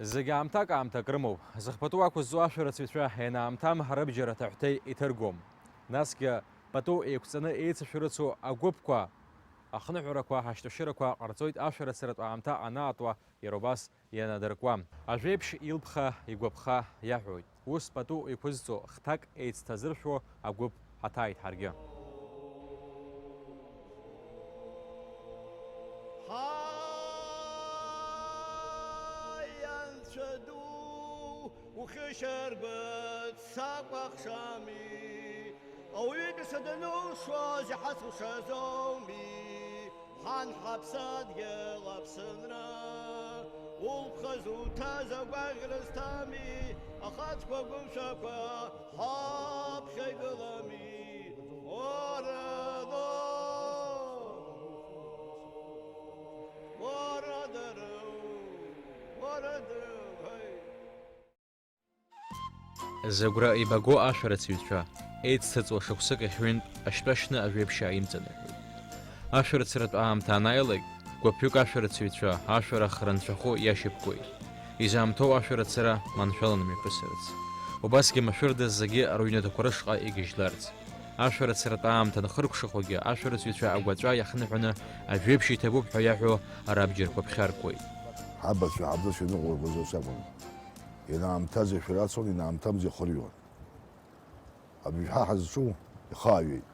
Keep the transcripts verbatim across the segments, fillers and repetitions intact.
Зегь аамҭак-аамҭак рымоуп. Зых пату ақәызҵо ашәарыцаҩцәа ианаамҭам рыбџьар аҭыҳәҭеи иҭыргом. Насгьы пату еиқәҵаны еицышәарыцо агәыԥқәа ахныҳәарақәа, ашьҭашьырақәа ҟарҵоит ашәарыцаратә аамҭа анаатуа, иара убас ианадыркуа. Ажәеиԥшь илԥха, игәаԥха иаҳәоит. Ус пату еиқәызҵо хҭак еицҭазыршәуа агәыԥ ҳаҭааит ҳаргьы. Ҳаи, Анцәа ду, ухьышьаргәыҵ сакәаҳшами? Ауаҩытәыҩса данылшоз иҳацәшазоуми? Ҳан ҳаԥсадгьыл Аԥсынра, улԥха зуҭаз агәаӷьра зҭами, ахацқәа гәымшәақәа ҳаԥхьа игылами? Уара, уара, уара, уара, ҳаи! Зыгәра ибаго ашәарыцаҩцәа, еицҭаҵуа шықәсык ахь ҩынтә ашьтәа шьны ажәеиԥшьаа имҵаныҳәоит. Ашәарыцаратә аамҭа анааилак, гәыԥҩык ашәарыцаҩцәа ашәарах рынцәахәы иашьапкуеит, изаамҭоу ашәарыцара маншәаланы мҩаԥысырц. Убасгьы машәырда зегьы рыҩнаҭақәа рышҟа игьежьларц. Ашәарыцаратә аамҭа анхыркәшахогьы, ашәарыцаҩцәа агәаҵәа иахныҳәаны ажәеиԥшьа иҭабуп ҳәа иаҳәо рабџьарқәа ԥхьаркуеит. Ҳабацәа, ҳабдуцәа иныҟәыргоз ус акәын. Инаамҭаз ишәарацон, инаамҭамыз ихырҩуан. Абжьҳәа ҳазҿу ихааҩеит.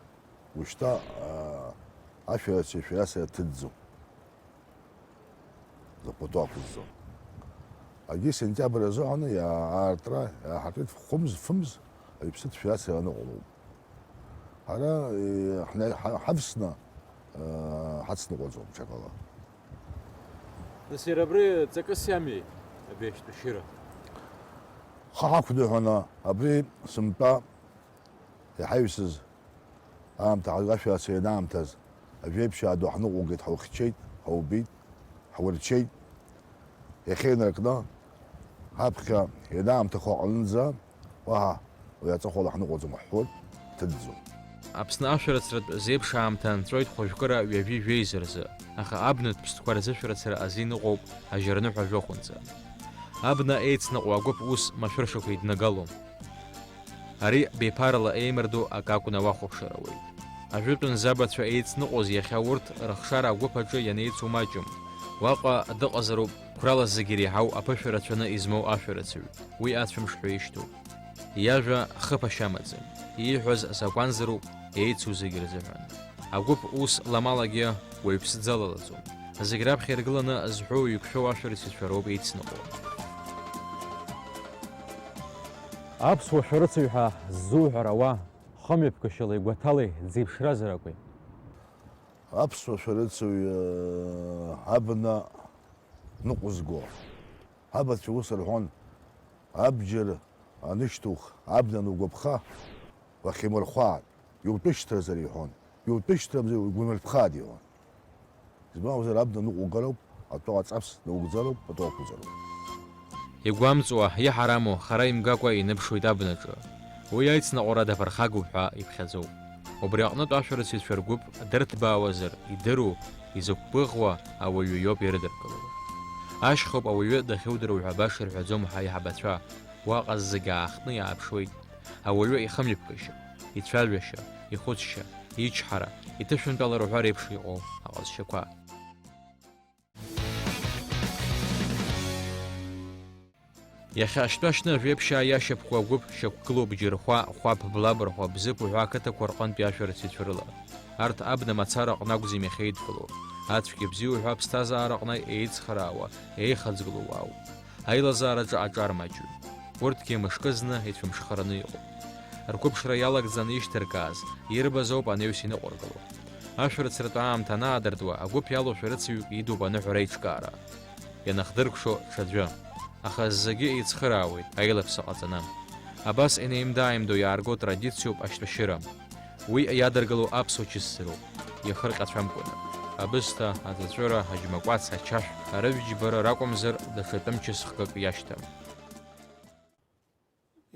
Ушьҭа, аа, ашәарыцаҩ шәарацара ҭыҵӡом. Закәытәы ақәызҵо. Агьи сентиабр азыҳәаны иаа-, аартра иааҳартит хәымз, фымз, аҩԥсытә шәарацара аныҟәылоуп. Ҳара, е, ҳна-, ҳа-, ҳавсны, аа, ҳацныҟәаӡом ҽакала. Нас иара абри ҵакыс иами, абри ашьтәа шьыра? Ҳа ҳақәныҳәаны абри сынтәа иҳаҩсыз аамҭа ҳазлашәарц ианаамҭаз, ажәеиԥшьаа ду ҳныҟәылгеит, ҳаухьчеит, ҳаубеит, ҳурчеит. Иахьа инаркны, ҳаԥхьа ианаамҭахо аҟынӡа, уаҳа уи аҵыхәала ҳныҟәаӡом, ҳҳәоит, ҳҭыҵӡом. Аԥсны ашәарыцаратә зеиԥш аамҭа анҵәоит хәажәкыра ҩажәи жәеиза рзы, аха абнатә ԥстәқәа рзы шәарыцара азин ыҟоуп ажьарныҳәа жәохәынӡа. Абна еицныҟәо агәыԥ ус машәыршақә еиднагалом. Ари беиԥарала еимырдо акы акәны уахәаԥшыр ауеит. Ажәытәан забацәа еицныҟәоз иахьа урҭ рыхшара агәыԥ аҿы ианеицу маҷым. Уаҟа дыҟазароуп қәрала зегьы иреиҳау аԥышәа рацәаны измоу ашәарыцаҩ, уи ацәымш ҳәа ишьҭоуп. Иажәа хыԥашьа амаӡам, ииҳәаз закәанзароуп, еицу зегьы рзыҳәан. Агәыԥ ус ламалагьы уаҩԥсӡалалаӡом. Зегь раԥхьа иргыланы зҳәоу иқәшәоу ашәарыцаҩцәа роуп еицныҟәо. Аԥсуа шәарыцаҩ ҳәа ззуҳәар ауа, хымҩаԥгашьалеи гәаҭалеи дзеиԥшразар акәи? Аԥсуа шәарыцаҩ, э, абна ныҟәызго. Абацәа ус рҳәон, абџьар анышьҭух, абна анугәаԥха, уахьимырхәааит, иутәышьҭразар иҳәон, иутәышьҭрамзар угәанарԥхааит иҳәон. Избан акәзар, абна ныҟәугароуп, атәы аҵас наугӡароуп, пату ақәуҵароуп. Игәамҵуа, иҳараму, хара имгакәа иныԥшуеит абнаҿы. Уи аицныҟәара даԥырхагоуп ҳәа иԥхьаӡоуп. Убри аҟнытә ашәарыцаҩцәа ргәыԥ дырҭбаауазар, идыру, изықәгәыӷуа ауаҩы иоуп ирыдыркыло. Ашьхоуп ауаҩы дахьудыруа ҳәа баша ирҳәаӡом ҳаиҳабацәа, уаҟа зегь аахтны иааԥшуеит. Ауаҩы ихымҩаԥгашьа, ицәажәашьа, ихәыцшьа, ичҳара, иҭышәынтәалара ҳәа реиԥш иҟоу аҟазшьақәа. Иахьа ашьтәа шьны ажәеиԥшьаа иашьапқәа агәыԥ шьақәгылоуп Џьырхәа, Хәаԥ, Блабырхәа, Бзыԥ уҳәа ақыҭақәа рҟынтәи ашәарыцаҩцәа рыла. Арҭ абна мацара аҟны акәӡам иахьа идгылоу. Ацәгьа бзиа уҳәа аԥсҭазаараҟны еицхраауа, еихаҵгылоу уаауп. Аилазаараҿы аҿар маҷҩым. Урҭгьы мышкы зны ицәымшхараны иҟоуп. Рқәыԥшра иалагӡаны ишьҭыркааз, ирбаз ауп анеҩс иныҟәыргало. Ашәарыцаратә аамҭа анаадыртуа, агәыԥ иалоу шәарыцаҩык идуп аныҳәара аиҿкаара. Ианахдыркәшо ҽаӡәы. Аха зегьы еицхыраауеит, аилаԥса ҟаҵаны. Абас инеимда-ааимдо иаарго традициоуп ашьтәашьыра. Уи иадыргыло аԥсуа чысзароуп, иахырҟьацәамкәаны. Абысҭа, аҵәыҵәыра, аџьмакәац, ачашә, арыжәџьбара ракәымзар, даҽа тәым чысхкык иашьҭам.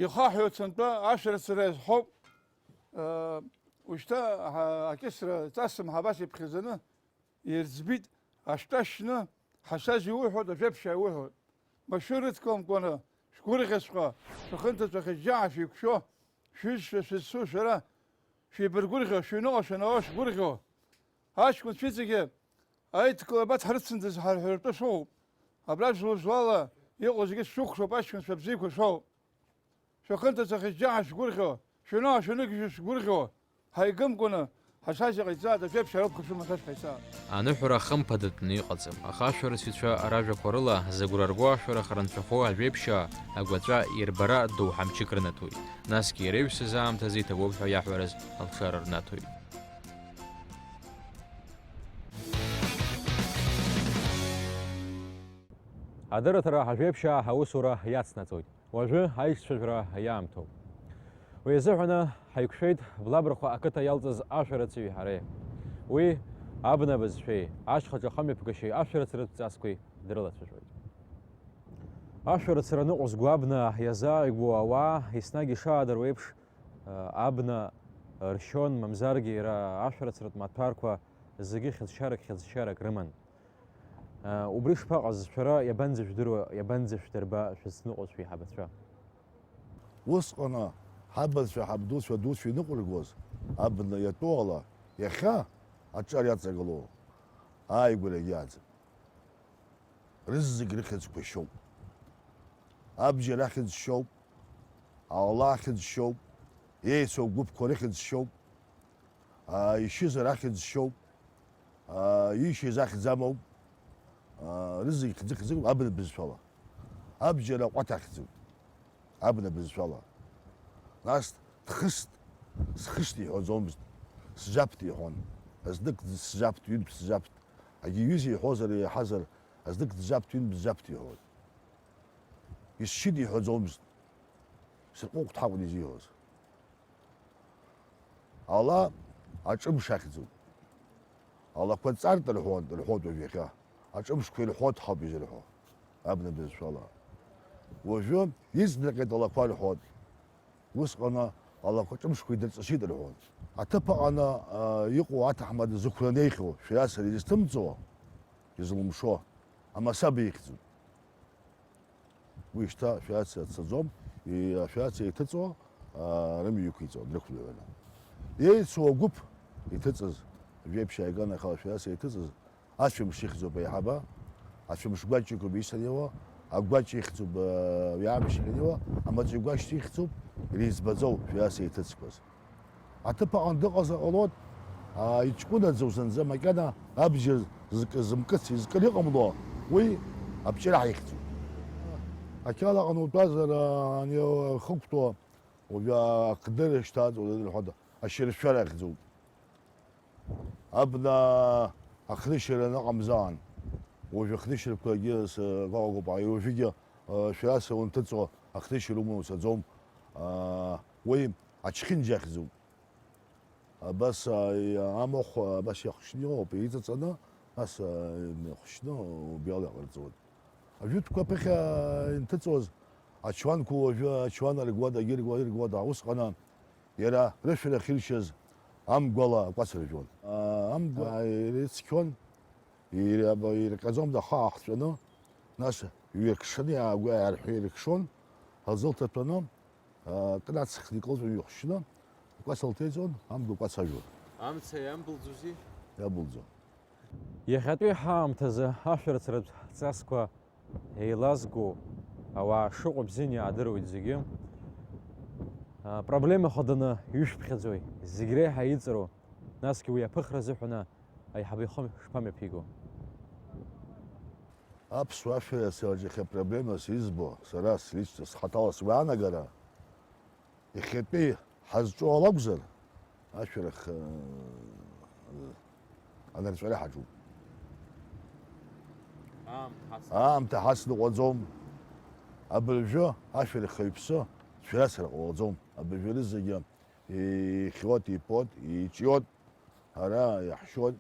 Ихаҳәоит сынтәа ашәарыцара иазҳауп. Ушьҭа акьысра ҵасым ҳабас иԥхьаӡаны ирӡбит, ашәтәа шьны, ҳашаз иуҳәоит, ажәеԥшьаа иуҳәоит. Машәырыцкымкәаны шәгәырӷьаҵәҟьа, шәхынҭацәа хьыџьџьаа шәеиқәшәо, шәҩызцәа шәызцу шәара, шәеибаргәырӷьо, шәыҩныҟа шәанаао шәгәырӷьо, аҷкәынцәа иҵегьы аидкыла бацҳарыцындаз ҳарҳәаратәы шәоуп. Абра жәлар-жәлала иҟоу зегьы шәшәыхәшоуп, аҷкәынцәа бзиақәа шәоуп. Шәахынҭацәа хьыџьџьаа шәгәырӷьо, шәыҩныҟа шәаныгьежьуа шәгәырӷьо, ҳаигымкәаны ҳашази ҟаиҵааит, ажәеиԥшьаа ракәқәа шәымаз ҳәа шәҟаиҵааит. Аныҳәара хымԥадатәны иҟаӡам, аха ашәарыцаҩцәа ражәақәа рыла зыгәра рго ашәарах рынцәахәы ажәеиԥшьаа агәаҵәа ирбара доуҳа мчык рнаҭоит. Насгьы иара иҩсыз аамҭазы иҭабуп ҳәа иаҳәарыз алшара рнаҭоит. Адырраҭара ажәеиԥшьаа аусура иацнаҵоит. Уажәы аишьцәажәара иаамҭоуп. Уи азыҳәаны ҳаиқәшәеит Блабрахә ақыҭа иалҵыз ашәарыцаҩи ҳареи. Уи абна бызшәеи, ашьхаҿа ахымҩаԥгашьеи ашәарыцаратә ҵасқәеи дрылацәажәоит. Ашәарыцара ныҟәызго абна иазааигәоу ауаа, еснагь ишаадыруа еиԥш, абна ршьон, мамзаргьы иара ашәарыцаратә маҭәарқәа зегьы хьыӡшьарак, хьыӡшьарак рыман. Убри шԥаҟаз, шәара иабанӡашәдыруа, иабанӡашәдырба шәызныҟәоз шәеиҳабацәа? Усҟан ҳабацәа, ҳабдуцәа, дуцәа иныҟәыргоз абна иатәу ала, иахьа аҿар иаҵагылоу ааигәара егьиааӡам. Рызегь рыхьӡқәа шьоуп. Абџьар ахьӡ шьоуп, ауала ахьӡ шьоуп, еицәоу гәыԥқәа рыхьӡ шьоуп. Аа, ишьызар ахьӡ шьоуп, аа, ишьыз ахьӡ амоуп, аа, рызегь хьӡы-хьӡыроуп абна бызшәала. Абџьар аҟәаҭ ахьӡуп, абна бызшәала. Нас дхыст, схыст иҳәаӡомызт, сжаԥт иҳәон. Знык сжаԥт, ҩынтә сжаԥт. Агьи ҩыза иҳәозар, еиҳазар, знык джаԥт, ҩынтә сжаԥт иҳәон. Исшьит иҳәаӡомызт, сырҟәыҟәҭ ҳакәын изиҳәоз. Ала аҿымш ахьӡуп. Алақәа ҵарт рҳәон, рҳәоит уажә иахьа. Аҿымшқәа ирҳәоит ҳауп изырҳәо, абна бызшәала. Уажәы иҵнакит алақәа рҳәоит. Усҟан алақәа ҿымшқәа идырҵысит рҳәон. Аҭыԥ аҟаны, а, иҟоу аҭаҳмада зықәра неихьоу, шәара сара изҭымҵуа, изылымшо, амасаба ихьӡуп. Уи шьҭа ашәарыцара дцаӡом, и-, ашәарыцара иҭыҵуа, аа, рымҩа иқәиҵон, дрықәныҳәаны. Еицу агәыԥ иҭыҵыз, жәеиԥшь ааигана аха ашәарыцара иҭыҵыз, ацәымш ихьӡуп аиҳабы, ацәымш гәаҷ иқәуп исаниуа, агәаҷ ихьӡуп, аа, уи амш ианиуа, амаҵуҩ гәашьҭ ихьӡуп, иреиҵбаӡоу шәарыцара иҭыҵқәаз. Аҭыԥ аҟны дыҟазар ҟалоит, аа, иҷкәынаӡоу зынӡа макьана абџьар зк-, зымкыц, изкыр иҟамло, уи абҿиара ҳаихьӡоит. Ақьала аҟны утәазар, аа, ани, хықәтәоу, уажәы ахдырра шьҭаҵоу, рҳәоит, ашьыршәара ахьӡуп. Абна ахнышьара аныҟамзаан, уажәы ахнышьарақәагьы с-, гәаҟагоуп, уажәыгьы, аа, шәарыцара унҭыҵуа ахнышьара уманы уцаӡом, аа, уи ачхьынџьа ахьӡуп. Абас, а, и-, амахә, а, абас иахшьны иҟоуп, иҵаҵаны, нас, а, ихшьны убриала иҟарҵоит. Ажәытәқәа аԥыхьа инҭыҵуаз, ачуанқәа уажәы ачуан аргуада, иргуа-, иргуада, усҟан иара рышәарах иршьыз амгәала акәац ржәуан. А, амгәа, а, ирыцқьон, ир-, аба-, ирҟьаӡомызт ахы аахҵәаны, нас иҩаркшаны иаагәа-, иаарҳәы иркшон, азы лҭаҭәаны, а, кнаҵхны икылҵәон иҩахшьны, акәац лҭеиҵон, амгәа акәац ажәлар. Амца иамбылӡози? Иабылӡо. Иахьатәи ҳаамҭазы ашәарыцаратә ҵасқәа еилазго ауаа шыҟоу бзианы иаадыруеит зегьы. А, проблема хаданы ишәԥхьаӡои, зегь реиҳа иҵару, насгьы уи аԥыхра азыҳәаны аиҳабы ихы шԥамҩаԥиго? Аԥсуа ашәарыцараҿы иахьа проблемас избо, сара слично, схаҭала сгәаанагара, иахьатәи ҳазҿу ала акәзар, ашәарах, э, анырҵәара ҳаҿуп. Аамҭа ҳацныҟәаӡом. Аамҭа ҳацныҟәаӡом. Абыржәы ашәарах иԥсы цәгьарацара ҟалаӡом. Абыржәы рызегьы ихьуеит, ипоит, иҿиоит, ара иаҳшьоит.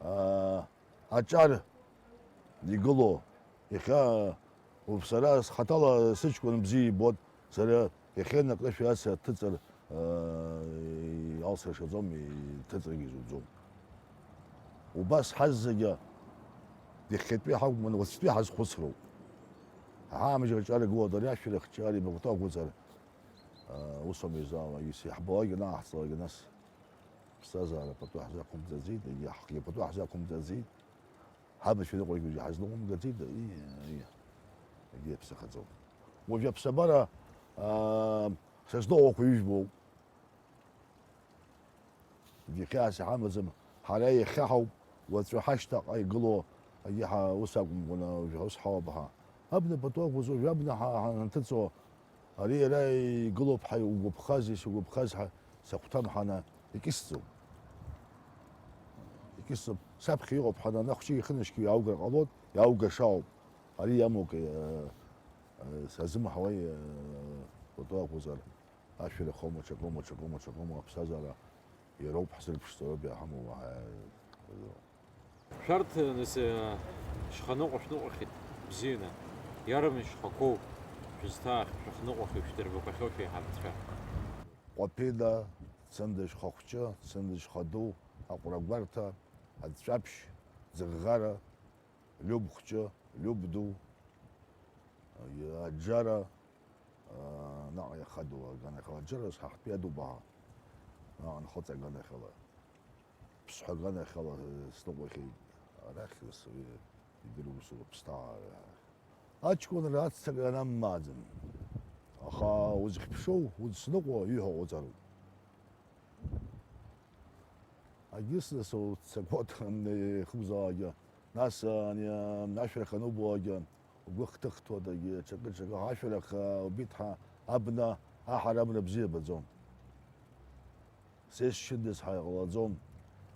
Аа, аҿар игылоу, иахьа, уп, сара схаҭала сыҷкәын бзиа ибоит, сара иахьа наҟ-ҩажәа ацәа ҭыҵыр, аа, алсра шаӡом, иҭыҵыргьы изуӡом. Убас ҳазегьы иахьатәи ҳакәым, уаҵәтәи ҳазхәыцроуп. Ҳаамыжьра ҿар игылоуп, ари ашәарах ҿар имакәтәы ақәҵар, аа, ус аума изаауа, ис-, иаҳбалак ианааҳҵалак, нас ԥсҭазаара пату ҳзақәымҵаӡеит, егьи ҳхгьы пату ҳзақәымҵаӡеит, ҳабацәа ныҟәигьежьы ҳазныҟәымгаӡеит, и, и, егьи иаԥсахаӡом. Уажәы аԥсабара, аа, сазныҟәақәа ижәбоуп. Егьи хьаас иҳамаӡам, ҳара иахьа ҳауп, уаҵәы ҳашьҭаҟа игылоу, егьи ҳа-, ус акәымкәа, уажәы ус ҳауп ҳа. Абна пату ақәыз уажәы абна ҳа-, ҳанҭыҵуа, ари иара игылоуп ҳа, иугәаԥхаз, исгәаԥхаз ҳа, сахәҭам ҳана, икьысӡом. Икьысӡом. Саԥхьа иҟоуп ҳана, ана хәҷык ихынашьгьы иааугар ҟалоит, иааугашаауп. Ари иамоуп, э, э, сазымҳауеи, э, пату ақәызар. Ашәара хоума, ҽакоума, ҽакоума, ҽакоума, аԥсҭазаара иароуп ҳзырԥшӡароуп иаҳамоу, уаҳа. Шәарҭ, нас, шьханыҟәа шәныҟәахьеит, бзианы. Иарбан шьхақәоу шәызҭаахьоу, шәахныҟәахьоу, шәдырбақәахьоу шәеиҳабацәа? Ҟәаԥина, Цында шьхахәҷы, Цында шьхаду, Аҟәрагәарҭа, Аҵәҵәаԥшь, Ӡыӷӷара, Лиуб хәҷы, Лиуб ду, Аџьара, наҟ иахадоу аганахьала, Аџьара ҳаҳтәи адуп аҳа, наҟ анхыҵ аганахьала, Ԥсҳәа аганахьала сныҟәахьеит, арахь ус идыруан сыла ԥсҭаа. Аҷкәынра аццакра наммааӡан, аха узыхьԥшоу, узсныҟәо иҳәо ҟауҵароуп. Агьыс нас уццакуа ихыбзаауагьы, нас, ани, ашәарах анубауагьы, угәы хҭыхҭуа дагьы, ҽакы-ҽакы, ашәарах, а, убит ҳа, абна, аҳара абна бзиа баӡом. Сесшьындаз ҳәа иҟалаӡом.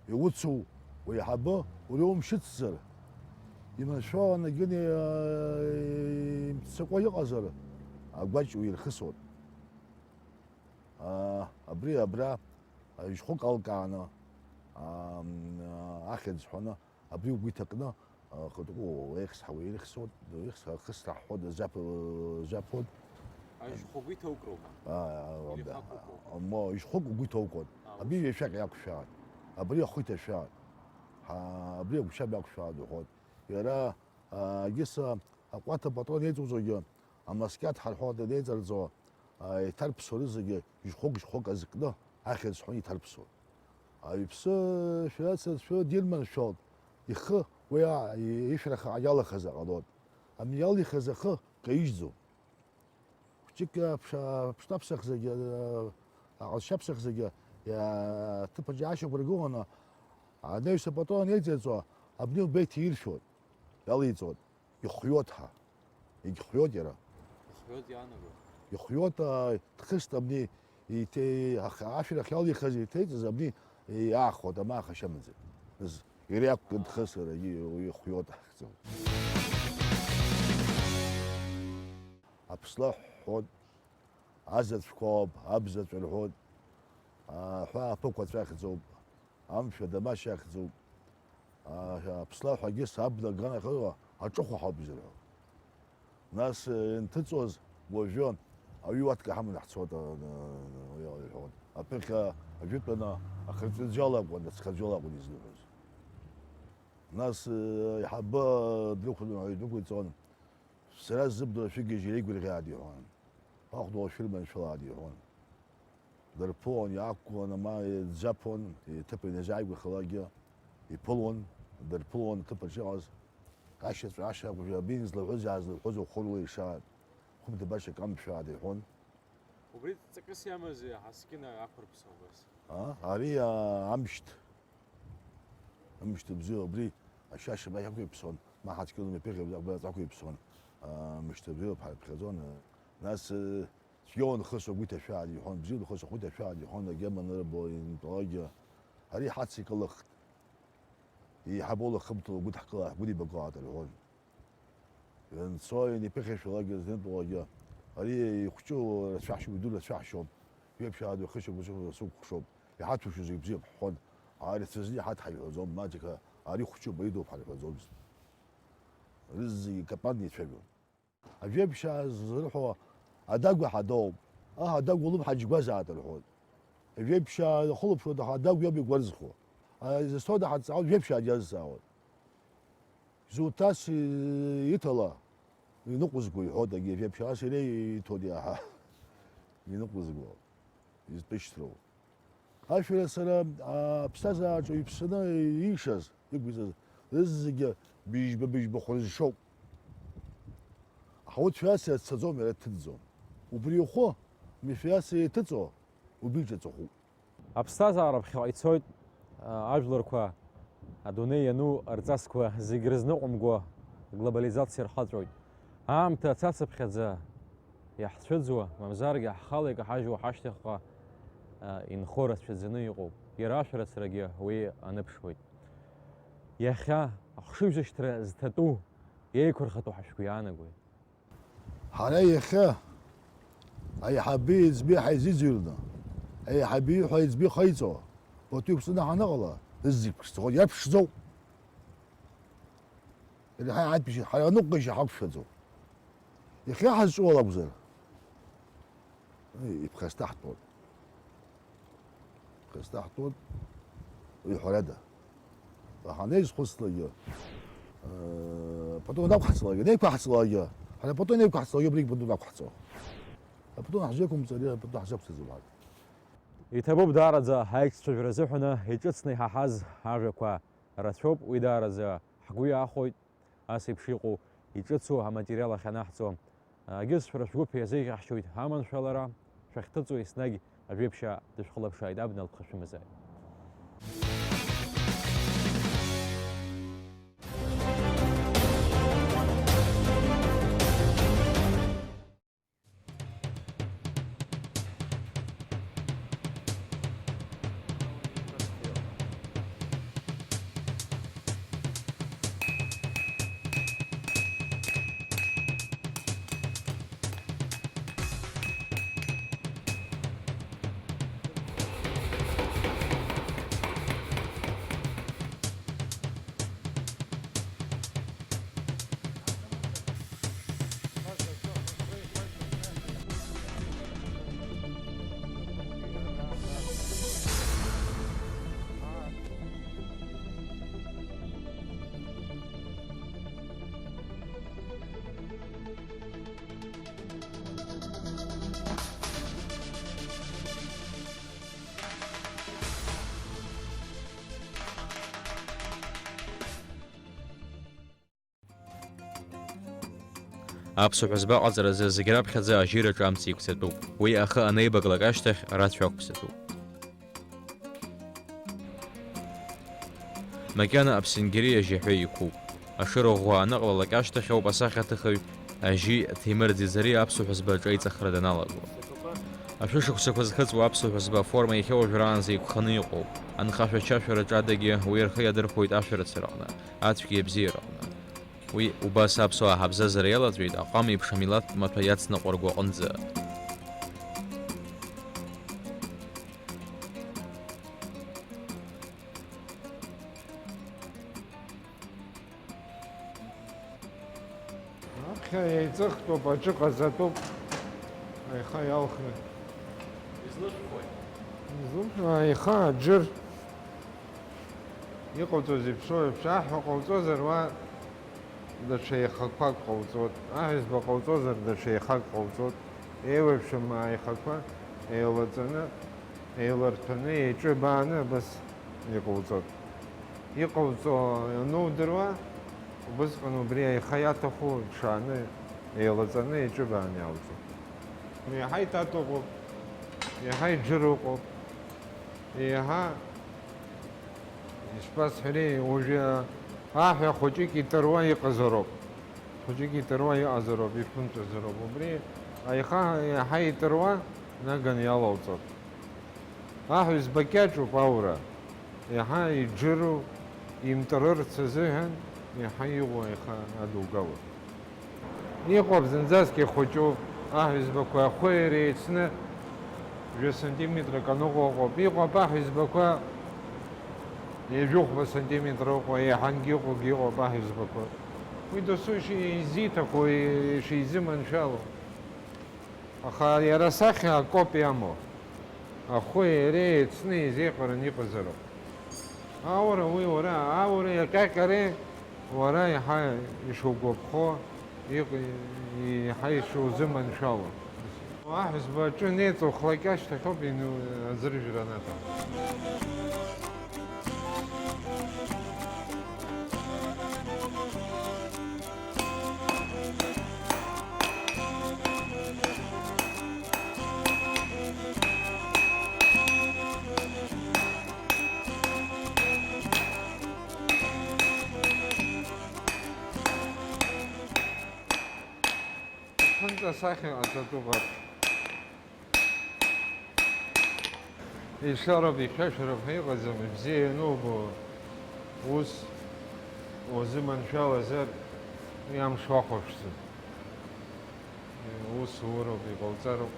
Иуцу уеиҳабы, уара иумшьыцзар, иманшәаланы гьыни, а, имццакуа иҟазар, агәаҷ уирхысуеит. Аа, абри абра, а, ижәхәык алкааны, аа, м, ахьӡ ҳәаны, абри угәы иҭакны, а, хатәы уеихсҳауа, ирыхьсуан, ирыхьсуа, хысра ҳҳәоит, зап-, заԥуан. Ажәхәа угәы иҭоукроума? Аа, Или да. Хакәыкоуп? Мо, ижәхәык угәы иҭоукуан. А, Абри ус. Ҩашәак иақәшәааит. Абри ахәы иҭашәааит. Ҳа, абри агәшьам иақәшәааит, уҳәоит. Иара, а, Гиса аҟәаҭа апатрон еиҵоуҵогьы, амаскьаҭ ҳарҳәо адеиҵарҵо, а, иҭарԥсо рызегьы жьхәык-жьхәык азкны ахьӡ ҳәа иҭарԥсо. Аҩԥсы шәацырцәы дирманшәалт, ихы уи а-, ишәраха иалахаз аҟалоит. Амни иалихыз ахы каижьӡом. Хәҷык аԥша-, аԥштәаԥсахзагьы, а, аҟазшьаԥсахзагьы, иа-, аҭыԥаҿ иаашьақәыргыланы, анаҩс апатрон еиҵеиҵо, абни убеиҭ иршәоит, иалеиҵоит. Ихәҩоит ҳа. Егьхәҩоит иара. Ихәҩоит иаанаго. Ихәҩоит, аа, дхыст абни, иҭе-, ах-, ашәарах иалихыз иҭеиҵаз абни иаахәоит, амаа хашьамаӡа. З-, иара иақәкын дхысыр, и-, ихәҩоит ахьӡ. Аԥслаҳә ҳҳәоит, азаҵәқәоуп, абзаҵә рҳәоит, аҳәаа аԥықәацә ахьӡуп. Амшә адамашь ахьӡуп. А, аԥслаҳә агьыс абна аганахьала аҿыхәа ҳауп изырҳәо. Нас, э, инҭыҵуаз уажәы аҩы уатка ҳаманы ҳцоит, а, а, а, иҳәон. Аԥыхьа ажәытәаны ахырҵәыӡәы алакәын, ацхаӡәы алакәын изныҳәоз. Нас, э, аиҳабы дрыхәаны аҩы дәықәиҵон. Сара сзыбдыруа шәыгьежьыр еигәырӷьааит иҳәон. Ахәда уашәырманшәалааит иҳәон. Дырԥылон, иаақәгыланы ма иӡәӡәаԥон, иҭыԥ ианазааигәахалакгьы иԥылон, дырԥылон аҭыԥаҿ иҟаз. Ашьаҵә, ашьаҟәжәа, абин злаҳәыз иаазлаҳәыз ухәыруа ишааит. Хәымҭа баша камшәааит иҳәон. Убри ҵакыс иамази, ҳаскьына ақәырԥса убас? А? Ари, а, амшьҭ. Амшьҭ бзиоуп, абри ашьашьа ма иақәиԥсон, ма ҳацәгьала мҩаԥыхьа абри аҵәа ақәиԥсон, а, мышьҭа бзиоуп ҳарԥхьаӡон, а, нас, а, цәгьа унхыс угәы иҭашәааит иҳәон, бзиа унхыс угәы иҭашәааит иҳәон, агьама нырбо интәалакгьы, ари ҳацикылахт, еиҳаб улахымҭала угәыдҳкыла-, ҳгәыдибакылааит рҳәон. Ианцо, ианеиԥыхьашәалакгьы, знытәалакгьы, ари ихәҷу рацәаҳшьоуп, иду рацәаҳшьоуп, жәеиԥшьаа духышьоуп, сукәыхшоуп, иҳаҭәушьо зегь бзиоуп ҳҳәон, ари ацәа зны иҳаҭ ҳаиҳәаӡом, маҷк ари хәҷуп, ари дууп ҳарҳәаӡомызт. Рызегьы капан еицәажәон. Ажәеиԥшьаа зрыҳәо адагәа ҳадоуп, аҳ адагәа улымҳа џьгәазаат рҳәоит. Ажәеиԥшьаа ахылаԥшуа адагәа иоуп игәарзхо. Изасҭода ҳадҵаауа, жәеиԥшьаа диазҵаауан. Изуҭас иҭала, Иныҟәызго иҳәоит, егьи жәаԥшьарас иреиҭоит иаҳа. Иныҟәызго, изтәышьҭроу. Ашәарыцара аԥсҭазаараҿы иԥсаны иишаз, иқәиҵаз, рызегьы быжьба-быжьба хәы рызшоуп. Аха урҭ шәарыцара дцаӡом, иара дҭыҵӡом. Убри ихәы, мышәарыцара иҭыҵуа, убри иҿаҵахәуп. Аԥсҭазаара ԥхьаҟа ицоит, а, ажәларқәа, адунеи иану рҵасқәа зегь рызныҟәымго, аглобализациа рхаҵәоит. Аамҭа ацацыԥхьаӡа иаҳцәыӡуа, мамзаргьы ҳхала икаҳажьуа ҳашьҭахьҟа, а, инхо рацәаӡаны иҟоуп. Иара ашәарыцарагьы уи аныԥшуеит. Иахьа ахшыҩзышьҭра зҭатәу, еиқәырхатәу ҳәа шәгәы иаанагои? Ҳара иахьа аиҳаби аиҵби ҳаизыӡырҩны, аиҳаби ҳәа аиҵби ҟаиҵо, пату иқәҵаны ҳаныҟала, зегь ԥшӡоуп, иаԥшӡоуп. Иара ҳа-, ҳара аныҟәгашьа ҳақәшәаӡом. Иахьа ҳазҿу ала акәзар, Иԥхасҭаҳтәуан. Иԥхасҭаҳтәуан, уи ҳәарада. Аха анеизхәыцлакгьы, э, пату анақәҳҵалакгьы, анеиқәаҳҵалакгьы, ҳара апату анеиқәаҳҵалакгьы, убригь пату нақәҳҵо. Апату ҳзеиқәымҵари, апату ҳзақәҵаӡом ҳара. Иҭабуп даараӡа аиҿцәажәара азыҳәаны иҿыцны иҳаҳаз ажәақәа рацәоуп, уи даараӡа ҳгәы иаахәоит. Ас еиԥш иҟоу иҿыцу аматериал ахьанаҳҵо, агьызшәара шәгәыԥ иазеиӷьаҳшьоит аманшәалара, шәахьҭыҵуа еснагь ажәеиԥшьаа дышәхылаԥшааит, абна лԥха шәымазааит. Аԥсуа ҳәызба аҟаҵаразы зегь раԥхьаӡа ажьираҿы амца еиқәҵатәуп. Уи ахы анеибаклак ашьҭахь рацәа ақәԥсатәуп. Макьана аԥсынгьери ажьаҳәа иқәуп. Ашыра ӷәӷәа аныҟалалак ашьҭахь ауп асахьаҭыхҩы ажьи Ҭемыр Ӡиӡари аԥсуа ҳәызба аҿеиҵахра даналаго. Ашәышықәсақәа зхыҵуа аԥсуа ҳәызба аформа иахьа уажәраанӡа еиқәханы иҟоуп. Анхашәачашәараҿ адагьы уи рхы иадырхәоит ашәарыцараҟны, ацәгьеи абзиараҟны. Уи убас аԥсуаа ҳабзазара иалаҵәеит аҟама еиԥш амилаҭтә маҭәа иацныҟәарго аҟынӡа. Аԥхьа еиҵыхтәуп, аҿы ҟаҵатәуп, аиха иалхны. Излышәхуеи? Излышәхуа аиха, аџыр. Иҟауҵоз иԥшуеиԥш, аҳәа ҟауҵозар, уа даҽа еихақәак ҟауҵот, аҳәызба ҟауҵозар, даҽа еихак ҟауҵот, еиуеиԥшым аихақәа еилаҵаны, еиларҭәаны, еиҿыбааны абас иҟауҵот. Иҟауҵо анудыруа, убысҟан убри аиха иаҭаху иҽааны, еилаҵаны, еиҿыбааны иаауҵот. Иаҳа иҭатәоуп, иаҳа иџыр ыҟоуп, иаҳа Ишԥасҳәари, уажәы аҳәа хәыҷык иҭыруа иҟазароуп. Хәыҷык иҭыруа иҟазароуп, иԥымҵәазароуп. Убри аиха иаҳа иҭыруа наган иалауҵоит. Аҳәызба кьаҿуп аура. Иаҳа иџыру, имтырырц азыҳәан иаҳа иҟоу аиха адугалоит. Иҟоуп зынӡаск ихәыҷу аҳәызбақәа, ахәы иара еицны жәа сантиметрак аныҟоу ыҟоуп. Иҟоуп аҳәызбақәа ҩажәихәба сантиметр ыҟоу, еиҳангьы ыҟоугьы ыҟоуп аҳәызбақәа. Уи досу иши-, изиҭаху, ишизыманшәало. Аха иара асахьа акоуп иамоу. Ахәы иареи еицны еизеиҟараны иҟазароуп. Аура уи уара, аура иаҟьаҟьареи уара иаҳа ишугәаԥхо, Иҟ-, еиҳа ишузыманшәало. Аҳәызба аҿы неиҵо хлакьа шьҭахьоуп ину-, аӡыржәра анаҭо. Аԥынҵа асахьа ҟаҵатәуп. Ишароуп, ихьшәашәароуп ҳәа иҟаӡам, ибзиа ианубо ус уазыманшәалазар, уи амш уахәаԥшӡом. Ус уроуп, иҟауҵароуп.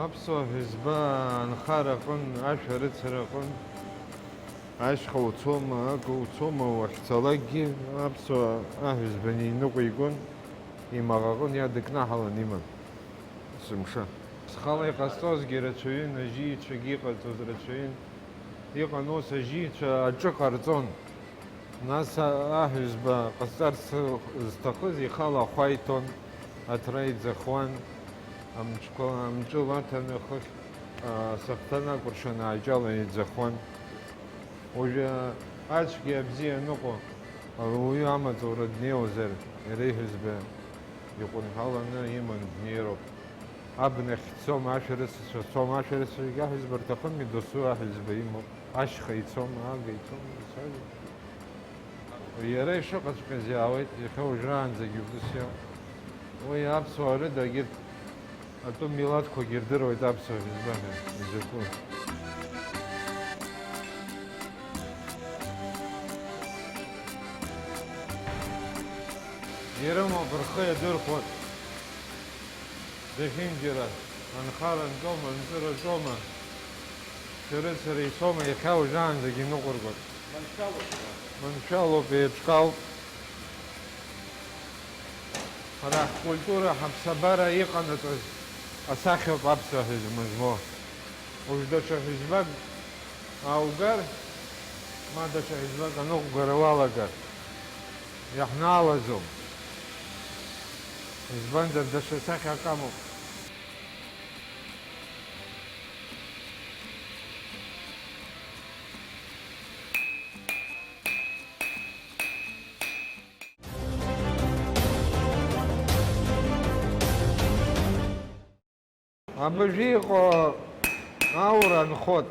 Аԥсуа ҳәызба анхара аҟын, ашәарыцара аҟын, ашьха уцома, акы уцома, уахьцалакгьы, аԥсуа аҳәызба неиныҟәигон, имаҟа аҟын иадыкнаҳалан иман есымша. Схала иҟасҵозгьы рацәаҩын, ажьицәагьы иҟарҵоз рацәаҩын. Иҟан ус, ажьицәа аҿы ҟарҵон. Нас а-, аҳәызба ҟазҵарц зҭахыз ихала ахәа иҭон, аҭра иӡахуан, амҿқәа, амҿы лаҭаны хыхь, а, асахҭан акәыршан ааҷала иӡахуан. Уажәы ацәгьа абзиа аныҟоу, ауаҩы амаҵура днеиуазар, иара иҳәызба иҟәынҳәаланы иман днеироуп. Абнахь дцом, ашәарыцацәа цом, ашәарыцацәагьы аҳәызба рҭахым, идосу аҳәызба имоуп. Ашьха ицом, ага ицом, ицази. Иара ишыҟаҵәҟьаз иаауеит, иахьа уажәраанӡагьы убыс иоуп. Уи аԥсуаа рыда егьырҭ атәым милаҭқәагьы ирдыруеит аԥсуа ҳәызба ҳәа изакәу. Ирымоуп, рхы иадырхәоит. Зехьынџьара анхара нҵәома, нҵыраҿома, шәарыцара исома, иахьа уажәраанӡагьы иныҟәыргоит. Маншәалоуп, еиҿкаауп. Ҳара ҳкультура, ҳаԥсабара иҟанаҵаз асахьоуп аԥсуа ҳәызба змоу. Уажә даҽа ҳәызбак ааугар, ма даҽа ҳәызбак аныҟәгара уалагар, иаҳнаалаӡом. Избанзар, даҽа сахьак амоуп. Абыржәы иҟоу аура нхоит.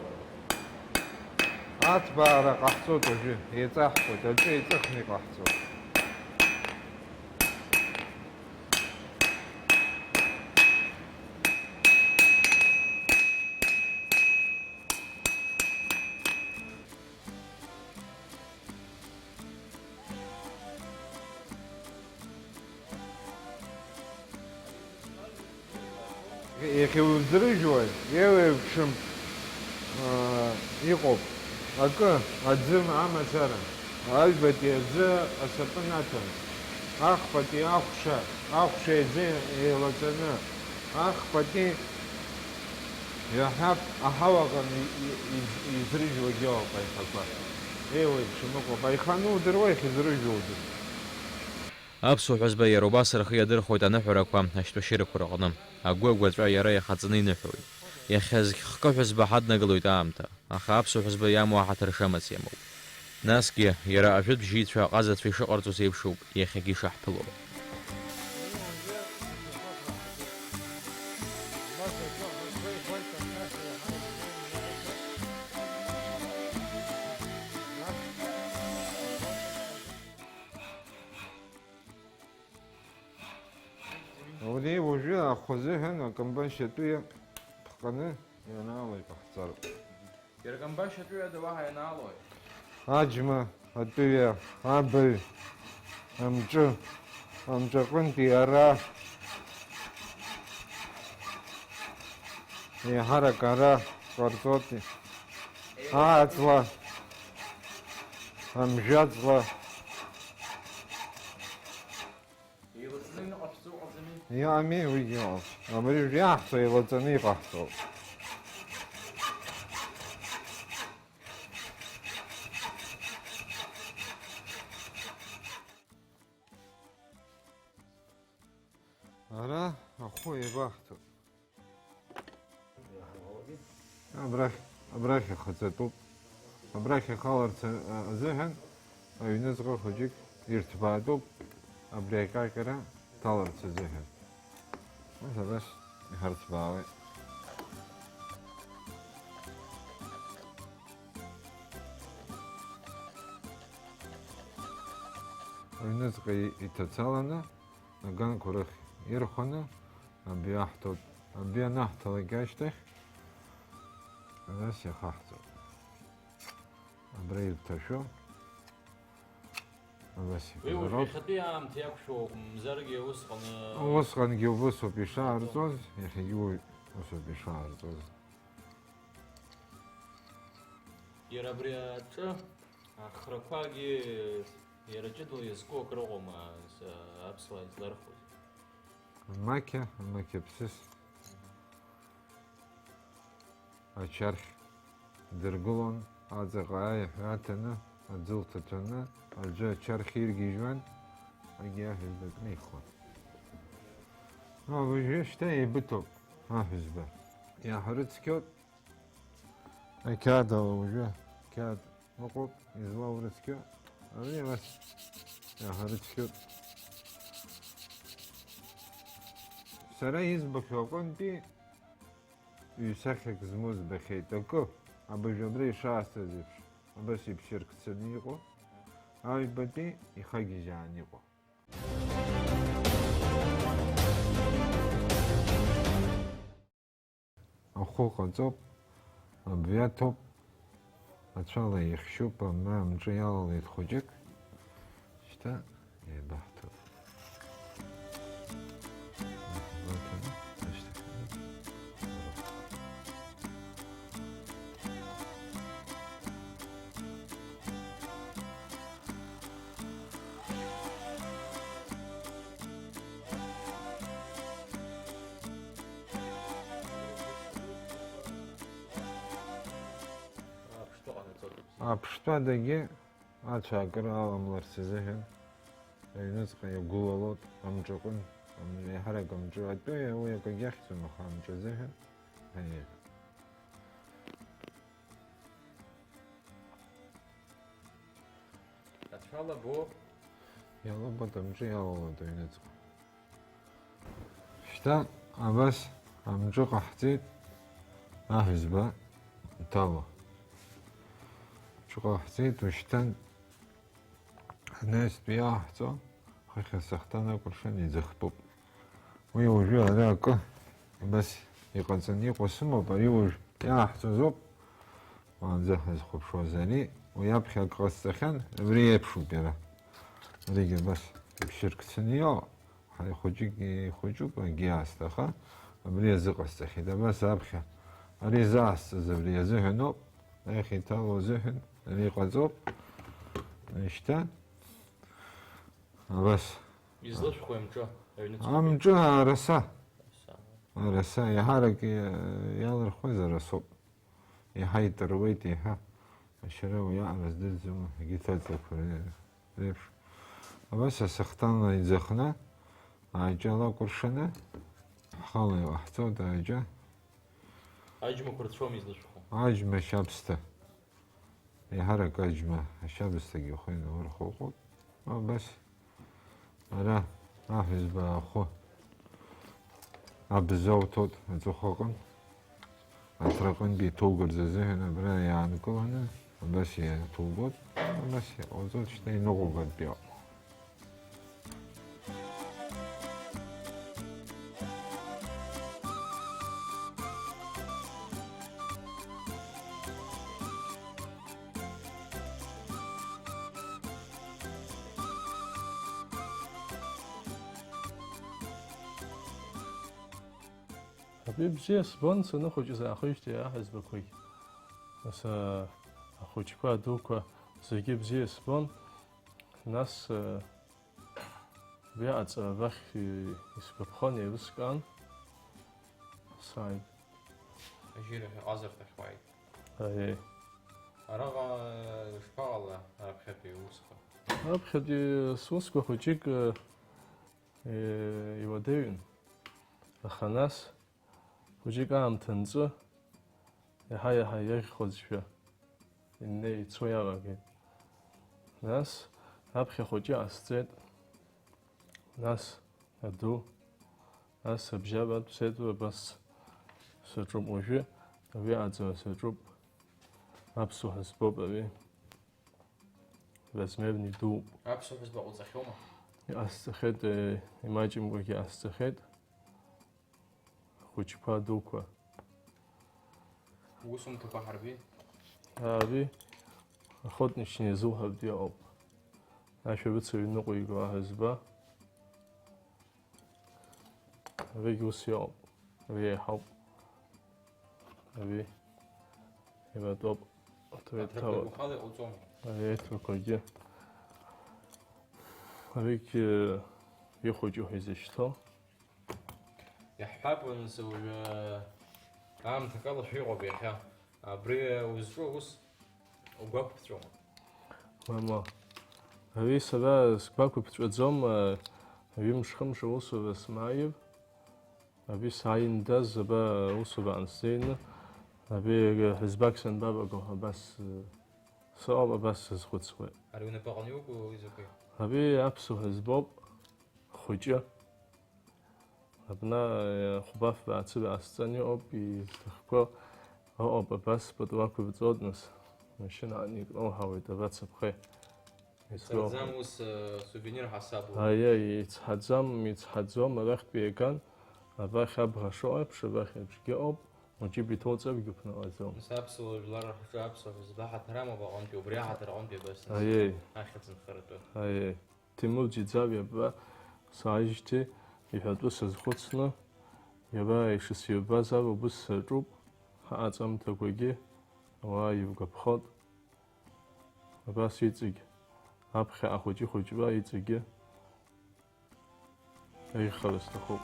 Аҭбаара ҟаҳҵоит уажәы, еиҵаҳхуеит, аҿы еиҵыхны иҟаҳҵоит. Иахьа уӡрыжәуа еиуеиԥшым, аа, иҟоуп. Акы, аӡы амацара, аҩбатәи аӡы асапын аҭан, ахԥатәи ахәша, ахәшеи аӡы еилаҵаны, ахԥатәи иаҳҳәап, аҳауаҟны и-, и-, из-, изрыжәуагьы ыҟоуп аихақәа. Еиуеиԥшым ыҟоуп, аиха анудыруа иахьызрыжәуа удыруеит. Аԥсуа ҳәызба иара убас рхы иадырхәоит аныҳәарақәа, ашьтәашьырақәа рыҟны. Агәы агәаҵәа иара иахаҵаны иныҳәоит. Иахьа зқь-хкы ҳәызба ҳаднагалоит аамҭа, аха аԥсуа ҳәызба иамоу аҳаҭыр шамац иамоуп. Насгьы, иара ажәытә бжьаҩцәа аҟазацәа ишыҟарҵоз еиԥшуп иахьагьы ишаҳԥыло. Уи уажәы ахәы азыҳәан акамбашь атәыҩа ԥҟаны ианаало иҟаҳҵароуп. Иара акамбашь атәыҩада уаҳа ианаалои? Аџьма, Атәыҩа, абаҩ, амҿы, амҿаҟынтәи ара, еиҳарак ара ҟарҵоит, ааҵла, амжәаҵла. Еилаҵны иҟаҳҵо ыҟаӡами? Иҟами, уигьы ыҟам. Абри уажә иаҳҳәо еилаҵаны иҟаҳҵоит. Ара ахәы еибаҳҭоит. Абрахь, абрахь ихаҵатәуп. Абрахь ихаларц, а, азыҳәан аҩныҵҟа хәыҷык ирҭбаатәуп. Абри аҟьаҟьара ҭаларц азыҳәан. Ус абас иҳарҭбаауеит. Аҩныҵҟа иҭацаланы, аганқәа рахь ирхәаны, абри аҳҭоит. Абри анаҳҭалак ашьҭахь, абас иахаҳҵоит. Абра ирҭашәо, абас уи уажә иҟароуп. Иахьатәи аамҭа иақәшәо акәымзаргьы, усҟан, э, усҟангьы убыс ауп ишаарҵоз, иахьагьы уи ус ауп ишаарҵоз. Иара абри аҿы ахрақәагьы иара ҷыдала иазку акыр ыҟоума, с-, аԥсуаа излархәыз? Амақьа, амақьаԥсыс. Ачархь дыргылон, аҵаҟа аиҳәа аҭаны, аӡы лҭаҭәаны, аӡәы ачархь иргьежьуан, егьи аҳәызба книхуан. А, уажәы шьҭа еибыҭоуп аҳәызба. Иаҳрыцқьоит. Ақьаад ала уажәы, қьаад ыҟоуп, излоурыцқьо, ари абас иаҳарыцқьоит. Сара избахьоу аҟынтәи ҩ-сахьак змоу збахьеит, акы, абыржә абра ишаасҭаз еиԥш, абас иԥшьыркцаны иҟоу, аҩбатәи ихагьежьааны иҟоу. Ахәы ҟаҵоуп, абҩа ҭоуп, ацәала ихьшьуп, амра амҿы иалалеит хәыҷык. Шьҭа еибаҳҭоит. Аԥштәы адагьы ацәаакыра аламларц азыҳәан аҩныҵҟа иагәылалоит амҿаҟын, ам-, еиҳарак амҿы, атәыҩа уи акагьы ахьӡом, аха амҿы азыҳәан. Аиеи. Ацәа лабо? Иалабоит, амҿы иалалоит аҩныҵҟа. Шьҭа абас амҿы ҟаҳҵеит, аҳәызба иҭало. Амҿы ҟаҳҵеит, ушьҭан анаҩстәи иааҳҵо, хыхь асахҭан акәыршан иӡахтәуп. Уи уажәы ара акы абас иҟаҵаны иҟоу сымоуп, ари уажә иааҳҵозоуп, уаанӡа ҳазхәаԥшуаз ари, уи аԥхьа акы ҟасҵахьан, абри еиԥшуп иара. Аригьы абас иԥшьыркцаны иҟоуп, ҳаи хәыҷык ихәыҷуп, акгьы аасҭа, аха абри азыҟасҵахьеит, абас аԥхьа ари заасҵаз абри азыҳәаноуп, аиаха иҭало азыҳәан ари иҟаҵоуп, шьҭа. Абас. Излышәхуеи амҿы, аҩныҵҟатәи? Амҿы араса. Араса. Араса, иаҳарак иа-, иалырхуаз арасоуп. Иаҳа иҭыруеит, иаҳа. Ашьара уи аҟара здырӡом, егьырҭ аҵлақәа ре-, реиԥш. Абас асахҭанла иӡахны, аҷала акәыршаны, ҳхала иҟаҳҵоит аҷа. Аџьмақәа рцәоума излышәху? Аџьма ашьабсҭа. Еиҳарак аџьма ашьабсҭагьы ихы инаурхо ыҟоуп. Абас ара аҳәызба ахәы абза уҭоит аҵыхәа аҟынтә. Аҭраҟынтәи иҭоугарц азыҳәан абра иаанкыланы абас иаҭугоит. Абас иҟауҵоит, шьҭа иныҟәгатәиоуп. Уи бзиа збон, саныхәыҷыз аахижьҭеи аҳәызбақәагь. Нас, а, ахәыҷқәа, адуқәа зегьы бзиа збон. Нас, а, уи аҵаабахь, и-, исгәаԥхон, еилыскаан. Сааит. Ажьира ҳәа ҟазарҭахь уааит. Аиеи. Араҟа, э, ишԥаҟала араԥхьатәи уусқәа? Араԥхьатәи сусқәа хәыҷык, э, э, иуадаҩын. Аха нас хәыҷык аамҭа анҵы, иаҳа-иаҳа иаӷьхозшәа, инеи ицо иалагеит. Нас аԥхьа хәыҷы ҟасҵеит, нас аду, нас абжьабатә сеидру абас саҿуп уажәы, уи аӡара саҿуп, аԥсуа ҳәызбоуп ари, размерни дууп. Аԥсуа ҳәызба ҟауҵахьоума? Иҟасҵахьеит, э, имаҷымкәагьы ҟасҵахьеит. Ахәыҷқәа дуқәа. Усумҭақәа ҳарби? Ааби, охотничный зуҳәартә иҟоуп. Ашәарыцаҩ ныҟәиго аҳәызба. Аригь ус иҟоуп. Ари еиҳауп. Ари ибатәоуп. Аҭырқәа гәахьала иҟауҵом. Ари аҭырқәагьы. Аригь, э, ихәыҷу ҳәа изышьҭоу. Иаҳҳәап, нас, уажәы аамҭак ала шәыҟоуп иахьа. Абри узҿу аус угәақәԥҵәома? Мама, ари сара сгәақәыԥҵәаӡом, ҩымш-хымш аусура смааир. Абри сааиндаз, аба аусура ансзеины, абри ҳәызбак санбаваго, абас, э, сыҟоуп, абас сазхәыцуеит. Ари унапаҟны иуку изакәи? Абри аԥсуа ҳәызбоуп, хәыҷы. Абна, э, хәба-фба ацыра ҟасҵан иҟоуп, изҭахқәоу ыҟоуп, абас пату ақәырҵоит, нас, машьына аан икноуҳауеит, абацаԥхеи. Ицаӡам ус, э, сувенир ҳасабла. Аиеи, ицҳаӡам, ицҳаӡом, арахьтәи иаган, абахь абӷа шыҟоу еиԥш, абахь аҿгьы ыҟоуп, уаҵәы биҭоуҵаргьы уԥнаҟаӡом. Нас аԥсуа жәлар рҿы аԥсуа ҳәызба ҳаҭыр амоуп аҟынтәи, убри аҳаҭыр аҟынтәи абас, нас, Аиеи. Ахьӡ нхаратәы. Аиеи. Ҭемур Џьиӡариа абра сааижьҭеи иҳәатәы сазхәыцны, иара ишысирбаз ала убыс саҿуп, ҳаҟаҵамҭақәагьы ауаа иргәаԥхоит. Абас иҵегь, аԥхьаҟа хәыҷы-хәыҷла иҵегьы еиӷьхара сҭахуп.